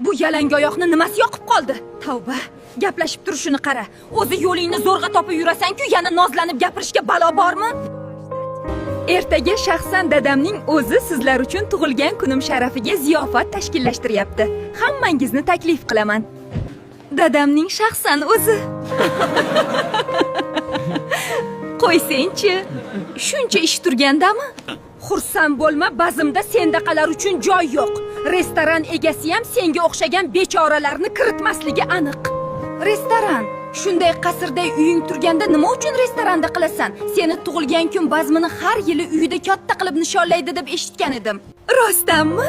Bu yalangoyoqni nimasi yoqib qoldi? Tavba, gaplashib turishini qara. O'zi yo'lingni zo'rg'a topib yurasan-ku, yana nozlanib gapirishga balo bormi? Ertaga shaxsan dadamning o'zi sizlar uchun tug'ilgan kunim sharafiga ziyofat tashkillashtiryapti. Hammangizni taklif qilaman. Dadamning shaxsan o'zi. Qo'ysangchi, shuncha ish turgandami? Xursand bo'lma, bazmda sendaqalar uchun joy yo'q. Restoran egasi ham senga o'xshagan bechoralarni kiritmasligi aniq. Restoran. Shunday qasrday uying turganda nima uchun restoranda qilasan? Seni tug'ilgan kun bazmini har yili uyida katta qilib nishonlaydi deb eshitgan edim. Rostdanmi?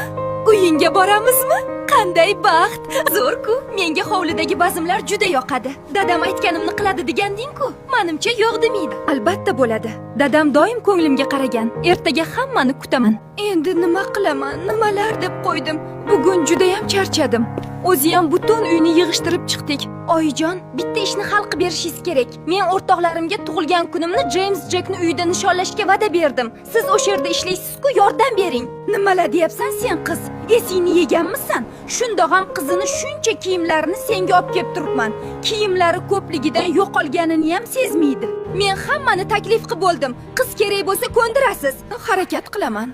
Uyingga boramizmi? Qanday baxt! Zo'r-ku. Menga hovlidagi bazmlar juda yoqadi. Dadam aytganimni qiladi deganding-ku. Manimcha yo'q demaydi. Albatta bo'ladi. Dadam doim ko'nglimga qaragan. Ertaga hammani kutaman. Endi nima qilaman? Nimalar deb qo'ydim. Bugun judayam charchadim. O'ziyam butun uyni yig'ishtirib chiqdik. Oyijon, bitta ishni hal qilib berishingiz kerak. Men o'rtoqlarimga tug'ilgan kunimni James Jackni uyida nishonlashga va'da berdim. Siz o'sha yerda ishlaysiz-ku, yordam bering. Nimalar deyapsan sen, qiz? Esingni yeganmisan? Shundoq ham qizini shuncha kiyimlarini senga olib kelib turibman. Kiyimlari ko'pligidan yo'qolganini ham sezmaydi. Men hammani taklif qilib bo'ldim. Qiz kerak bo'lsa ko'ndirasiz. Harakat qilaman.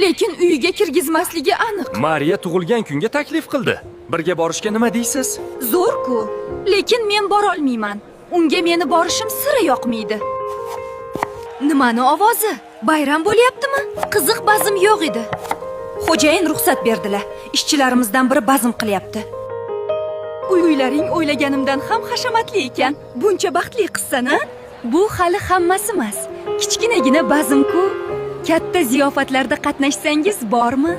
Lekin uyiga kirgizmasligi aniq. Mariya tug'ilgan kunga taklif qildi. Birga borishga nima deysiz? Zo'r-ku. Lekin men borolmayman. Unga meni borishim sira yoqmaydi. Nimani ovozi? Bayram bo'lyaptimi? Qiziq bazm yo'q edi. Xo'jayin ruxsat berdilar. Ishchilarimizdan biri bazm qilyapti. Uylaring o'ylaganimdan ham hashamatli ekan. Buncha baxtli qizsan, a? Bu hali hammasi emas. Kichkinagina bazm-ku. Katta ziyofatlarda qatnashsangiz bormi?